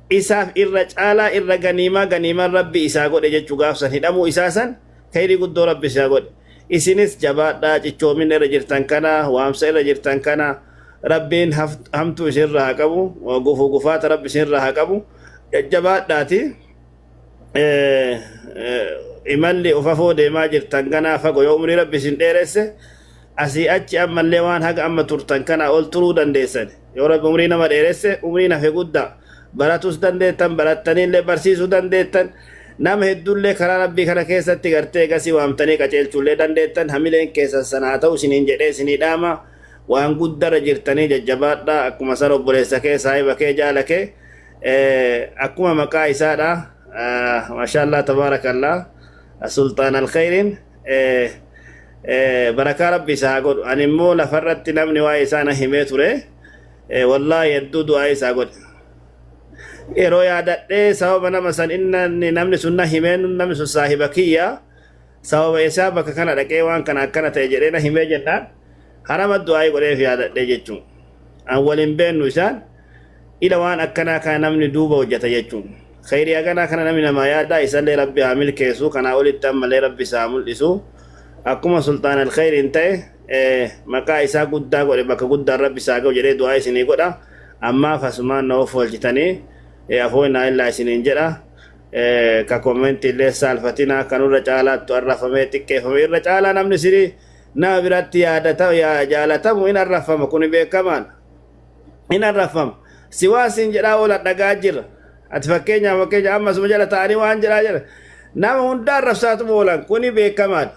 isaaf irra caalaa irra ganiimaa ganiimaan rabbi isaa godhe jechuu gaafsan hidhamuu isaa san khayrii guddoo rabbi isaa godhe isinis jabaadhaa cichoomina irra jirtan kana waamsa irra jirtan kana rabbiin hamtuu isinirraa haa qabu gufuu gufaata rabbi isinirraa haa qabu jajjabaadhaati imalli of afoo deemaa jirtan ganaa fagoo yoo umrii rabbi isin dheeresse asii achi ammallee waan haga amma turtan kana ol turuu dandeessan yoo rabbi umrii nama dheeresse umriin hafe guddaa baratus dandeettan barattaniillee barsiisuu dandeettan nama hedduullee karaa rabbii kana keessatti gartee gasii waamtanii qaceelchuullee dandeettan hamileen keessan sana haa ta'u isiniin jedhee isinii dhaama waan guddarra jirtanii jajjabaadhaa akkuma san obboleessa kee saahiba kee jaala kee akkuma maqaa isaadha maashaallah tabaarakallah sultaan alkhayriin barakaa rabbi isaa haa godhu ani immoo lafarratti namni waa'ee isaa na himee ture wallaahi hedduu du'aa isaa godhe yeroo yaadadhee sababa nama san inni namni sun na himee namni sun saahiba kiyya sababa isaa bakka kana dhaqee waan kana akkana ta'e jedhee na himee jennaan Harama du'aa'ii godheef yaadadhee jechuun. An waliin beennu isaan ila waan akkanaa kana namni duuba hojjeta jechuun. Khayrii akkanaa kana namni namaa yaada isallee Rabbi haa milkeessu, kanaa olitti ammallee Rabbi isaa haa mul'isu. Akkuma Sultaan Alkhayriin ta'e maqaa isaa guddaa godhe bakka guddaan Rabbi isaa ga'u jedhee du'aa isinii godha. Ammaaf asumaan na of oolchitanii afooynaa illaa isiniin jedha. Ka koommentii illee saalfatinaa kanurra caalaattu arrafamee xiqqeeffame irra caalaa namni sirii nama biratti yaadata jaalatamu in arrafama, kuni beekamaadha. In arrafama. Si waan siin jedhaa oolan dhagaa jirra. Ati fakkeenyaaf fakkeenya amma suma jala ta'anii waan jedhaa jira. Nama hunda arrabsaatuma oolan, kuni beekamaadha.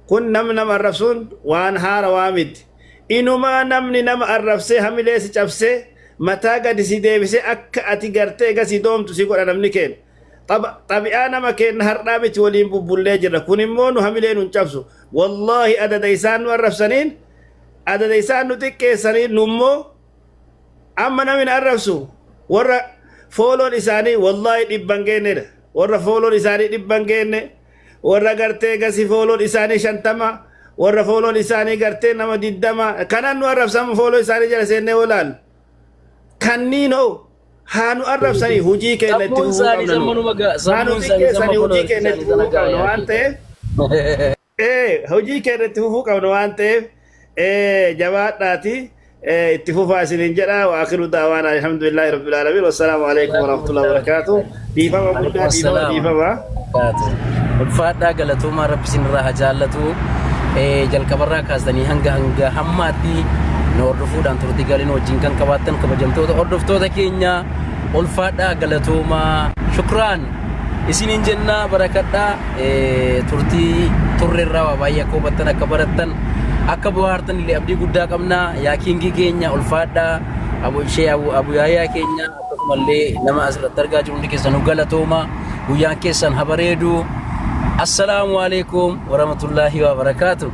Kun namni nama arrabsuun waan haarawaa miti. Inumaa namni nama arrabsee hamilee si cabsee mataa gadi si deebisee akka ati gartee gasii doomtu si godha namni keenya. Xabi'aa nama keenya har'aa miti, waliin bubbullee jirra. Kun immoo nu hamilee nu hin cabsu. Wallaahi adada isaan nu arrabsaniin, adada isaan nu xiqqeessaniin, nu immoo amma namni na arrabsu warra fooloon isaanii wallaahi 100 geennedha. Warra fooloon isaanii 100 geenne, warra gartee gasi fooloon isaanii 50, warra fooloon isaanii gartee nama 20 kanaan nu arrabsamu fooloo isaanii jala seennee olaal. Kanniin hoo haa nu arrabsanii, hojii keenya itti Sammuun fufuu isaanii qabna nu. sammanuma ga'a. Haa nu Sammuun isaanii samma xiqqeessanii, hojii followers keenya itti isaanii sana fufuu ga'a qabna yaa waan ta'eef, hojii keenya itti fufuu qabna waan ta'eef, jabaadhaati itti fufaa isiniin jedha. Wa akhiru da'waana alhamdulillahi rabbil alamin, wassalaamu alaikum warahmatullahi wabarakatuh. Dhiifama guddaa, dhiifama, dhiifama. Ulfaadhaa, galatoomaa, Rabbi isinirraa haa jaallatu. Jalqabarraa kaastanii hanga hammaatti nu hordofuudhaan turtii gaarii nu wajjin kan qabaattan kabajamtoota hordoftoota keenya, ulfaadhaa, galatoomaa, shukraan isiniin jennaa, barakadhaa. Turtii turreerraa waa baay'ee akka hubattan, akka barattan, akka bohaartan illee abdii guddaa qabna. Yaa kiingii keenya ulfaadhaa, abu ishee abu abu yaayaa keenya, akkasumallee nama asirratti argaa jiru hundi keessanuu galatooma. Guyyaan keessan haa bareedu. Assalaamu alaikum warahmatullaahi wabarakaatuh.